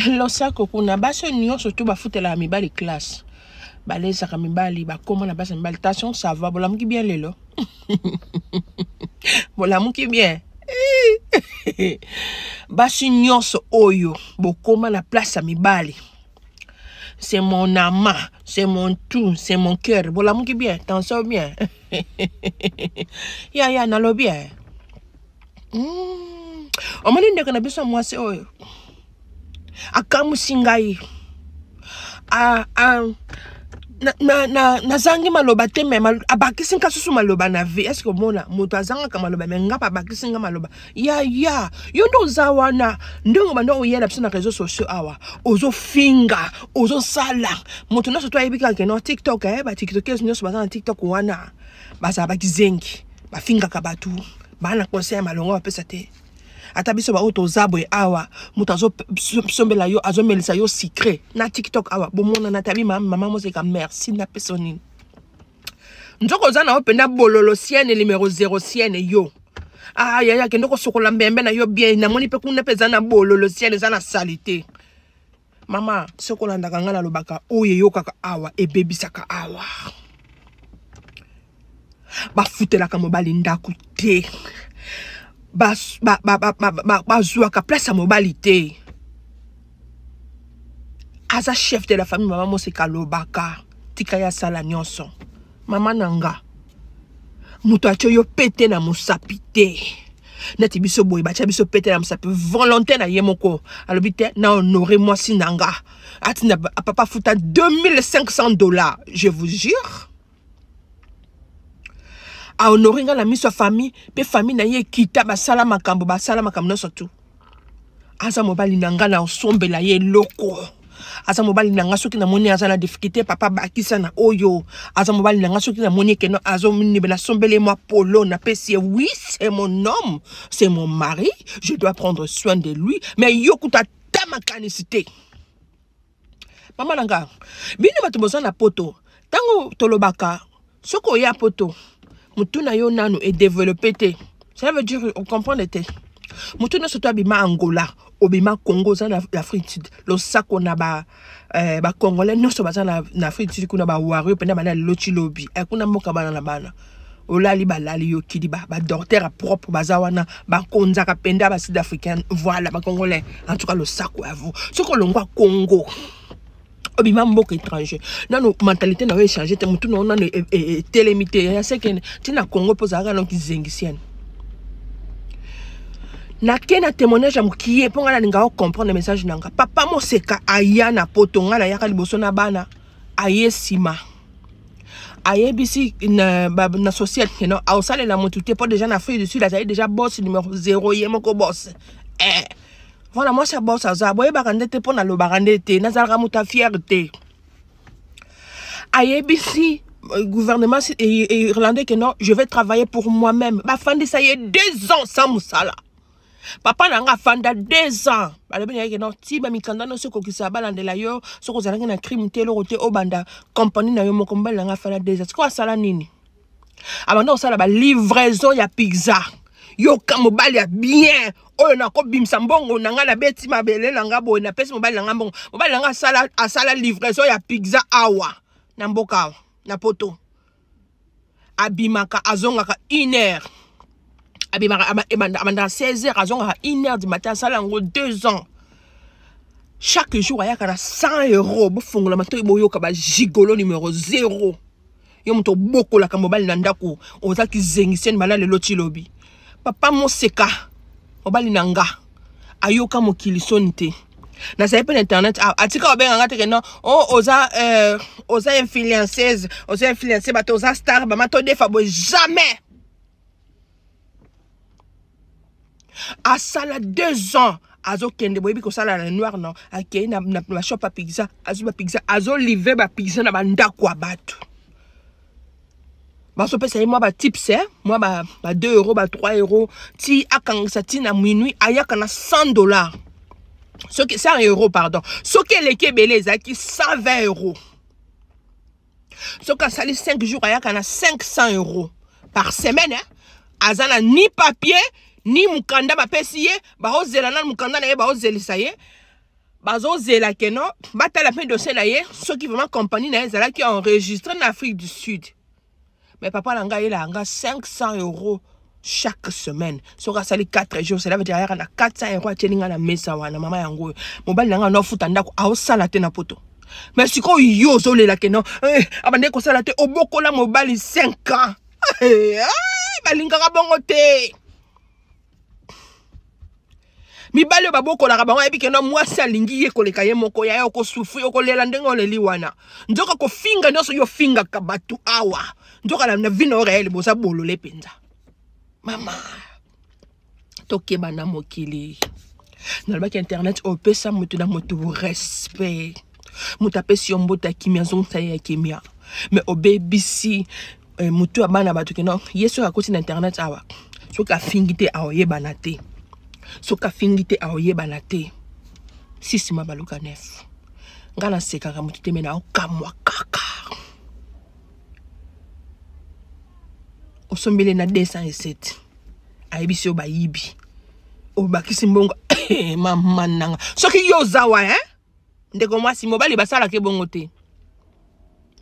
Losako kuna basi oyo nyonso tu bafutelaka mibali classe balesaka mibali bakoma na basi ya mibali tension ça va bolamuki bien lelo bolamuki bien basi nyonso oyo bokoma na place ya mibali c'est mon amant c'est mon tout c'est mon cœur bolamuki bien tension bien ya ya nalobi eh. Omoni ndeko na biso ya mwasi oyo akamwisi ngai nazangi maloba te me abakisi nga susu maloba na vie. Eske omona moto azangaka maloba me nga abakisi nga maloba ya ya yo nde oza wana ndenge banda oyela biso na réseau sociaux awa ozofinga ozosala moto nyonso to ayebi kaka keno tiktok eh, batiktokese nyonso baza na tiktok wana bazala bakizengi bafingaka bato baa na conseil ya malonga bapesa te ata biso baoyo toza boye awa moto azosombela yo azomelisa yo sucre na tiktok awa bomonana tabi mama moseka merci napesa nini nzoko oza na yo mpenza bololo siene numero 0 siene yo ah yaya kende kosokola mbembe na yo bien namoni mpe kuna mpe eza na bololo siene eza na salite mama soki olandaka ngai nalobaka oyo eyokaka awa ebebisaka awa bafutelaka mobali ndako te bazwaka place ya mobali te aza chef de la famille mama moseka alobaka tika ye asala nyonso mama na nga moto atye yo pete na mosapi te neti biso boye batya biso pete na mosapi volonté na ye moko alobi te na honore mwasi na nga atinda papa futa 2500 $, je vous jure. Ahonore nga na miso ya famille mpe famille na ye ekita basala makambo basala makambo nyonso tu. Aza mobali na nga na osombela ye eloko. Aza mobali na nga soki namoni aza na difficulté papa bakisa na oyo. Aza mobali na nga soki namoni ekeno azominibe nasombeli ye mwa polo napesi ye. Oui, c'est mon homme, c'est mon mari, je dois prendre soin de lui. Mais yo kuta ata makanisi te. Mama na nga, bino bato boza na poto, ntango tolobaka soki oya poto motu na yo nanu edéveloppe te, ça veut dire ocomprendre te. Motu nyonso to abima Angola, obima Congo, oza na Afrique Sud, losako na ba bacongolais nyonso baza na Afrique Sud kuna bawario mpena bana lelo ti lobi kuna mboka bana na bana olali balali yo kili badocteur ba propre baza wana bakonzaka mpenza ba sud africain. Voilà, bacongolais en tout cas, losako ya vous. Soki olongwa Congo obima mboka étranger nano mentalité na yo échange te, motu na yo nano etelemi te ya sekene ntina Congo mpo ozalaka nano kizengisiane. Nake na témoignage ya mokie mpo ngai nalinga ocomprendre message na nga. Papa Moseka aya na poto, ngai nayaka liboso na bana, aye nsima ayebisi na société no aosalela motu te mpo déjà na Afrique du Sud azali déjà boss numéro 0, ye moko boss eh. Voilà, mwasi ya boss aza boyebaka nde te mpo nalobaka nde te nazalaka moto ya fier te. Ayebisi gouvernement irlandais que non, je vais travailler pour moi-même. Bafandisa ye 2 ans sans mosala. Papa na nga afanda 2 ans, balobi na ye ke non, ti bamikanda nyonso ekokisa balandela yo soki ozalaki na crime te eloko te obanda compagnie na yo moko. Mobali na nga afanda 2 ans. Sikoyo asala nini? Abanda kosala balivraison ya pizza. Yoka mobali ya bien oyo nakobimisa mbongo na ngai nabeti mabele na nga boye napesi mobali na ngai mbongo. Mobali na ngai asala livraison ya pizza awa na mboka awa na poto. Abimaka azongaka 1 heure, abimaka abandaka 16 heures, azongaka 1 heure du matin. Asala yango 2 ans. Chaque jour ayaka na 100 euro. Bofongola matoi boyoka bagigolo numéro 0. Yo moto obokolaka mobali na ndako oza kizengisiani bana lelo ti lobi. Papa Moseka mobali na nga ayoka mokili soni te. Nazali mpe na internet awa atika obenga nga te ke non oh, oza influenceuse, oza influence bato, oza star bama todefa boye jamais. Asala 2 ans azokende boyebi kosala na noir non akei na bashop ya pizza, azwi bapizza, azolivre bapizza na bandako ya bato. Bazopesa ye mwa batips eh? Mwa ba 2 euro, ba 3 euro ti akangisa ti na minuit ayaka na 100 $, soki 100 euro, pardon, soki eleki ebele ezalaki 120 euro. Soki asali 5 jours ayaka na 500 € par semaine eh? Aza na ni papier ni mokanda bapesi ye, baozela nanu mokanda na ye baozelisa ye. Bazozela ke non, batala mpe dossier na ye soki vraiment compagnie na ye ezalaki enregistré na Afrique du Sud. Mais papa na ngai ayelaka nga 500 euros chaque semaine. Soki asali 4 jours, cela veut dire ayaka na 400 euros atieli ngai na mesa wana. Mama yango oyo mobali na ngai anofuta ndako, aosala te na poto. Mais sikoyo yo ozolela ke non, abandaki kosala te, obokola mobali 5 ans. Balingaka bongo te. Mibali oyo babokolaka bango, ayebi ke no mwasi alingi ye koleka ye moko. Yaya, okosufri, okolela ndenge oleli wana. Nzoka kofinga nyonso yo ofingaka bato awa, nzoka na vie na yo réel boza bolole mpenza. Mama, tokeba na mokili. Nalobaki internet opesa moto na moto respect. Moto apesi yo mbote ya kimia, azongisa ye ya kimia. Mais obebisi motu ya bana bato keno ye soki akoti na internet awa, soki afingi te aoyebana te, soki afingi te aoyebana te. Sisima baluka nef. Ngai nasekaka motu te, me naokamwa kaka. Osombeli na 207, ayebisi yo bayibi, obakisi mbongo. Mama nanga, soki yo ozawa, eh? Ndeko mwasi, mobali basalaka ebongo te.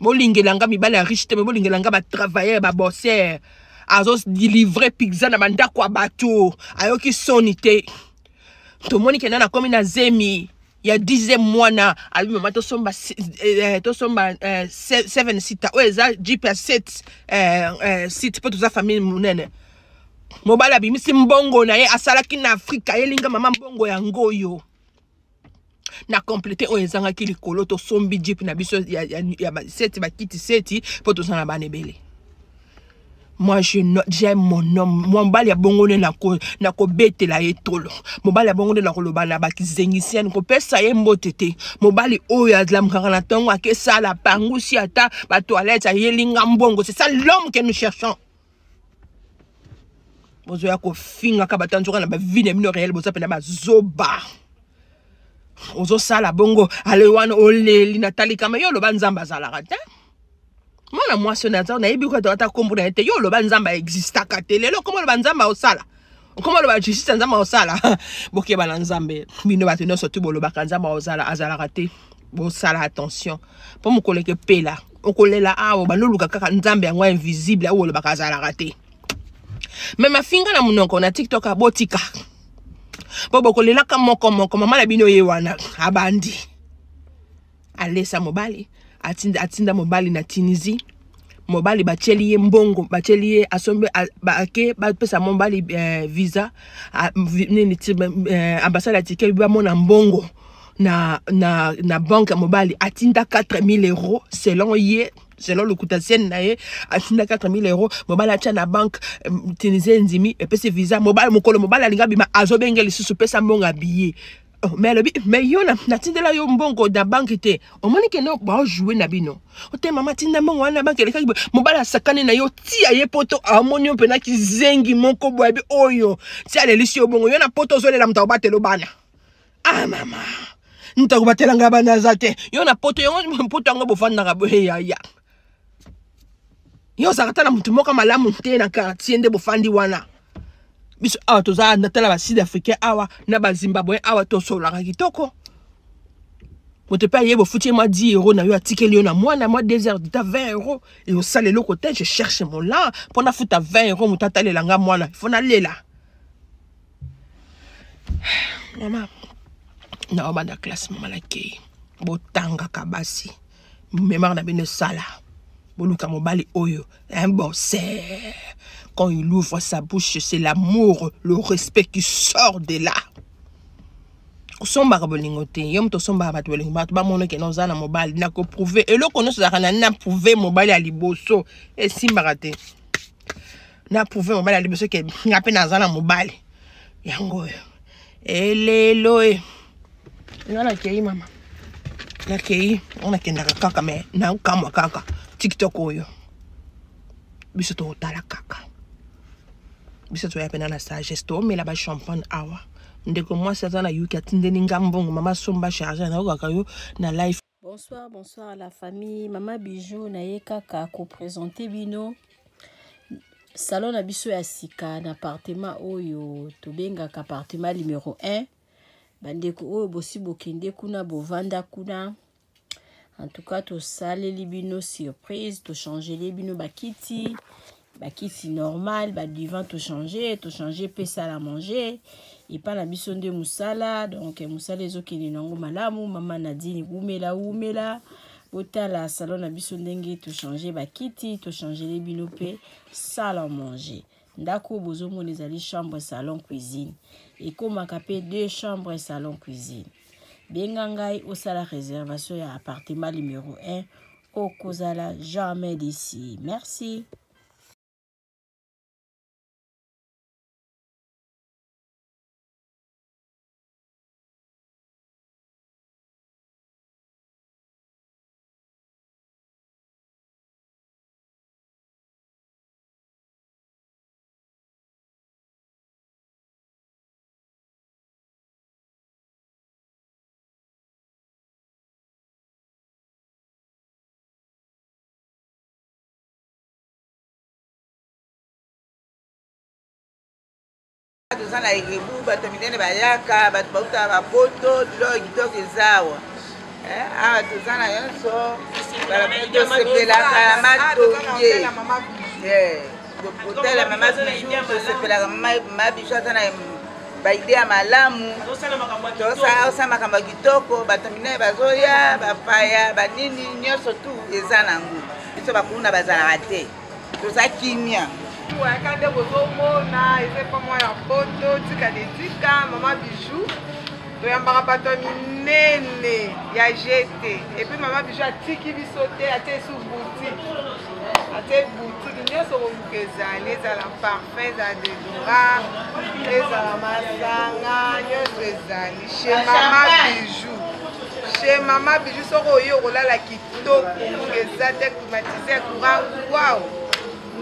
Bolingelanga mibali ya riche te, me bolingelanga batravailleur, babosser. Azodilivre pizza na bandako ya bato, ayoki soni te. Tomoni kenda nakomi na zemi ya 10e mwana, alobi mama tosomba, tosomba 7 sita oyo eza jeep ya 7 seat mpo toza famille monene. Mobali abimisi mbongo na ye asalaki na Afrika, ayelinga mama mbongo yango oyo na complete oyo ezangaki likolo. Tosombi jeep na biso ya seti, bakiti seti, mpo toza na bana ebele. Moi, j'aime mon homme. Mobali ya bongo nde nakobetela ye tolo. Mobali ya bongo nde nakoloba na bakizengisiani kopesa ye mbote te. Mobali oyo alamukaka na ntongo, akesala pangusi ata batoilette, ayelinga mbongo, c'est ça l'homme que nous cherchons. Bozoya kofingaka bato, nzoka na bavie na bino réel boza mpena bazoba. Ozosala bongo, ale wana oleli natalikama. Yo oloba Nzambe azalaka te. Mwana mwasi oyo naza nayebi ko ata kombo na ye te. Yo oloba Nzambe aexistaka te, lelo okoma oloba Nzambe aosala, okoma oloba justice ya Nzambe aosala. Bokeba na Nzambe. Bino bato nyonso tu bolobaka Nzambe aozala azalaka te, bosala attention, mpo mokolo ekepela okolela awa. Bandoluka kaka Nzambe yango invisible oyo olobaka azalaka te. Me mafinga na monoko na TikTok, abotika mpo bokolelaka moko moko. Mama na bino ye wana abandi alesa mobali, atinda mobali na Tunisie. Mobali batieli ye mbongo, batieli ye, asombi, ake bapesa mobali visa nini, ambassade ya Turquie bamona mbongo na banque ya mobali. Atinda 4000 euros selon ye, selon lokuta sienne na ye. Atinda 4000 euros, mobali atia na banque Tunisie, endimi, epesi visa mobali. Mokolo mobali alingi abima, azobenge lisusu: pesa mbongo ya billet. Oh, mais alobi mais yo natindela yo mbongo na banque te. Omoni kende baojoue na bino ote. Mama tinda mbongo wana na banque elekaki. Mobali asakani na yo, tia ye poto, amoni yo mpena kizengi moko boye oyo ti alelisi yo bongo. Yo na poto ozolela moto akobatela bana. Ah mama, moto akobatela ngai bana aza te. Yo na poto yango, poto yango bofandaka boye. Yaya, yo ozalaka ta na motu moko malamu te na quartier nde bofandi wana. Biso awa toza na tala basud africain awa na bazimbabwe awa, tosololaka kitoko. Moto mpe aye, bofuti ye mwa 10 euro na yo, atikeli yo na mwana mwa 2 heures de 20 euro, eosala eloko te. Je cherche mon lan mpo nafuta 20 euro, moto atalela nga mwana, ifo nalela. Mama naobanda classe, mama nakei. Botangaka basi, mémoire na bino esala. Boluka mobali oyo un bosseur. Quand il ouvre sa bouche, c'est l'amour, le respect qui sort de là. Kosombaka bolingo te. Yo moto osombaka bato bolingo, bato bamona ke oza na mobali. Nakoprouve eloko nyonso ezalaka na na prouve mobali ya liboso esimbaka te. Na prouve mobali ya liboso ke nga mpe naza na mobali. Yango oyo elelo e nga nakei, mama nakei, ngo nakendaka kaka. Me nakamwa kaka TikTok oyo, biso tokotala kaka. Biso toya mpena na sagesse, toomela bachampagne awa. Ndeko mwasi aza na yuki, atindeli nga mbongo: mama, somba charge, nayokaka yo na live. Bonsoir, bonsoir à la famille. Mama Bijou na ye kaka ko présenter bino salon na biso ya sika na appartement oyo tobengaka appartement numéro 1. Bandeko oyo bosi bokende kuna bovanda kuna. En tout cas, tosaleli bino surprise, tochangeli bino bakiti, bakiti normal, ba divan tochange, tochange pe salle à manger. Epa na biso nde musala, donc musala ezokende nango malamu. Mama Nadine wumela wumela. Botala salon na biso ndenge tochange bakiti, tochangeli bino pe salle à manger. Ndako oyo bozomona ezali chambre salon cuisine. Ekomaka pe deux chambres salon cuisine. Benga ngai osala réservation ya appartement numéro 1 okozala jamais d'ici. Merci. Toza na Erebu, bato minene bayaka, bato bauta bapoto, biloko ya kitoko eza awa. Eh, awa toza na nyonso, tosepelaka na matonge. Eh, hotel ya mama Bijou, tosepelaka mama Bijou aza na baide ya malamu, tosala makambo ya kitoko, bato minene bazoya, bapaya, banini, nyonso tu eza nango. Biso bakuluna bazalaka te, toza kimia. Wayaka nde bozomona eza epa mwa ya poto tika de tika mama Bijou toyambaka bato ya minene ya GT epuis mama Bijou atiki biso te, atie esu boutique, atie boutique nyonso koluka ezali, ezala parfum, ezala deodorant, ezala masanga, nyonso ezali chez mama Bijou. Chez mama Bijou soki oye okolala kitoko, ngunga eza te, climatiseur, courant, wow,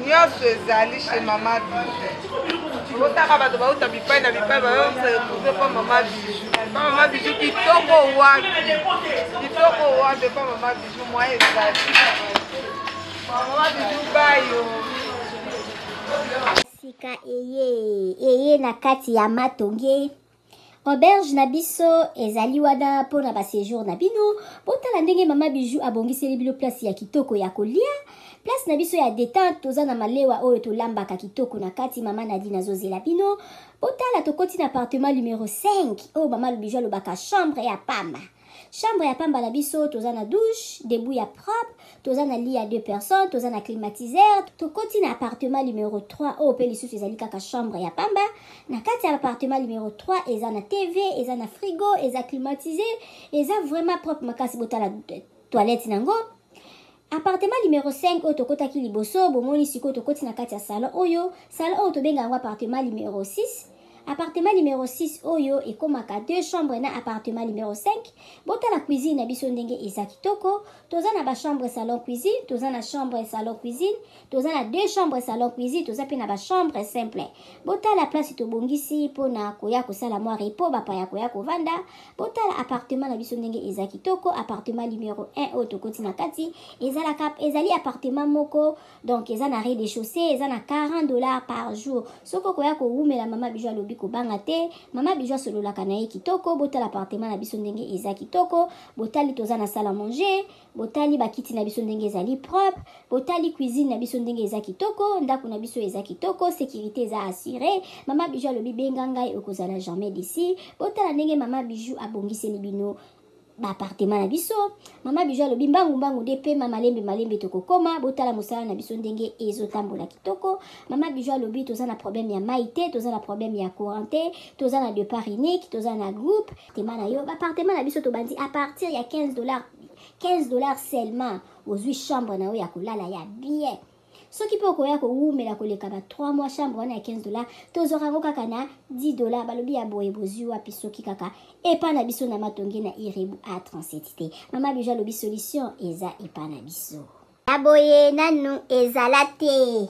nyonso ezali chez mama Bijou. Otaka bato bauta bipai na bipai bayo se retrouver pa mama Bijou. Pa mama Bijou kitoko wapi? Kitoko wapi pa mama Bijou moyen ezali. Mama Bijou bayo. Sika eye eye na kati ya matonge. Auberge na biso ezali wana mpo na ba séjour na bino. Botala ndenge mama Bijou abongiseli bino place ya kitoko ya kolia. Place na biso ya détente, toza na malewa oyo tolambaka kitoko na kati. Mama Nadine azozela bino. Botala tokoti na appartement numéro 5 oyo mama Bijou alobaka chambre ya pamba. Chambre ya pamba na biso, toza na douche, debout ya propre, toza na lit ya 2 personnes, toza na climatiseur. Tokoti na appartement numéro 3 oyo pe lisusu ezali kaka chambre ya pamba. Na kati ya appartement numéro 3 eza na TV, eza na frigo, eza climatisé, eza vraiment propre makasi. Botala toilette nango. Appartement numéro 5 oyo tokotaki liboso, bomoni sikoyo tokoti na kati ya salon oyo. Salon oyo tobenga yango appartement numéro 6. Appartement numéro 6 oyo ekomaka 2 chambres na appartement numéro 5. Botala cuisine na biso ndenge eza kitoko. Toza na ba chambre salon cuisine, toza na chambre salon cuisine, toza na 2 chambres salon cuisine, toza pe na ba chambre simple. Botala place tobongisi pona koya kosala mwa repos, bapaya koya kovanda. Botala appartement na biso ndenge eza kitoko. Appartement numéro 1 oyo tokoti na kati ezalaka, ezali appartement moko, donc eza na rez-de-chaussée, eza na 40 $ par jour. Soki okoya kowumela, mama Bijou alobi kobanga te, mama Bijou asololaka na ye kitoko. Botala appartement na biso ndenge eza kitoko. Botali toza na salle à manger, botali bakiti na biso ndenge ezali propre, botali cuisine na biso ndenge eza kitoko, ndako na biso eza kitoko, sécurité eza assurée. Mama Bijou alobi benga ngai, okozala jamais d'ici. Botala ndenge mama Bijou abongiseli bino ba appartement na biso. Mama Bijou alobi mbangu mbangu nde pema, malembe malembe tokokoma. Botala mosala na biso ndenge ezotambola kitoko. Mama Bijou alobi toza na problème ya mai te, toza na problème ya courant te, toza na départ unique, toza na groupe. Appartement na yo, ba appartement na biso tobandi à partir ya 15 $, 15 $ seulement. Ozwi chambre na yo ya kolala ya bien. Soki mpe okoya kowumela koleka ba 3 mois, chambre wana ya 15 $, tozwaka yango kaka na 10 $. Balobi ya boye bozwi wapi soki kaka epa na biso na Matonge na Irebu A37 te. Mama Bijou alobi solution eza epa na biso. Ya boye nanu ezala te.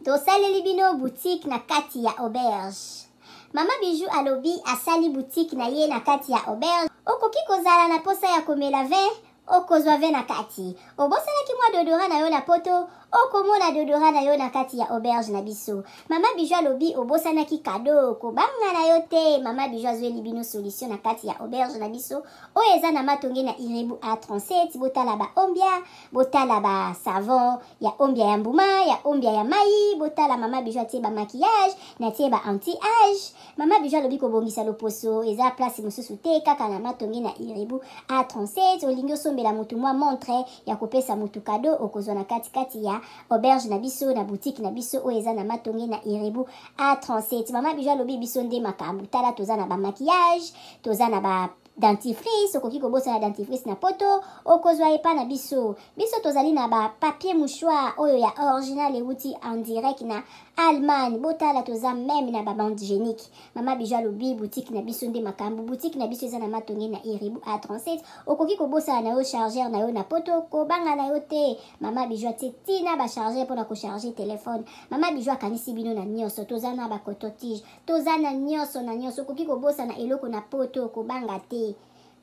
Tosaleli bino boutique na kati ya auberge. Mama Bijou alobi asali boutique na ye na kati ya auberge. Okoki kozala na posa ya komela vin, okozwa vin na kati. Obosanaki mwa deodorant na yo na poto, Okomona deodorant na yo na kati ya auberge na biso. Mama Bijou alobi obosanaki cadeau, kobanga na yo te. Mama Bijou azweli bino solution na kati ya auberge na biso oyo eza na Matonge na Irebu A37. Botala ba ombia, botala ba savon ya ombia ya mbuma, ya ombia ya mai, botala Mama Bijou atie ba maquillage, na tie ba anti-age. Mama Bijou alobi kobongisa loposo eza place mosusu te kaka na Matonge na Irebu A37. Olingi osombela motu mwa montre ya kopesa motu cadeau, okozwa na kati kati ya auberge na biso na boutique na biso oyo eza na Matonge na Irebu A37. Mama Bijou alobi biso nde makambo, tala toza na ba maquillage, toza na ba dentifrice, okoki kobosana dentifrice na poto, okozwa epa na biso. Biso tozali na ba papier mouchoir oyo ya original euti en direct na Allemagne. Botala toza meme na ba bande hygiénique. Mama Bijou alobi boutique na biso nde makambo, boutique na biso eza na Matonge na Irebu A37. Okoki kobosana na yo chargeur na yo na poto, kobanga na yo te. Mama Bijou atie tina ba chargeur pona ko charger téléphone. Mama Bijou akanisi bino na nyonso, toza na ba coton-tige, toza na nyonso na nyonso. Okoki kobosana eloko na poto, kobanga te.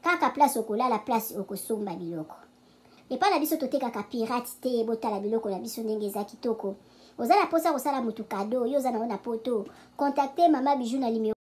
Kaka place okolala, place okosomba biloko. Epa na biso totekaka pirate te, botala biloko na biso ndenge eza kitoko. Oza na posa kosala mutu cadeau, yo oza na yo na poto, contacter Mama Bijou na numéro.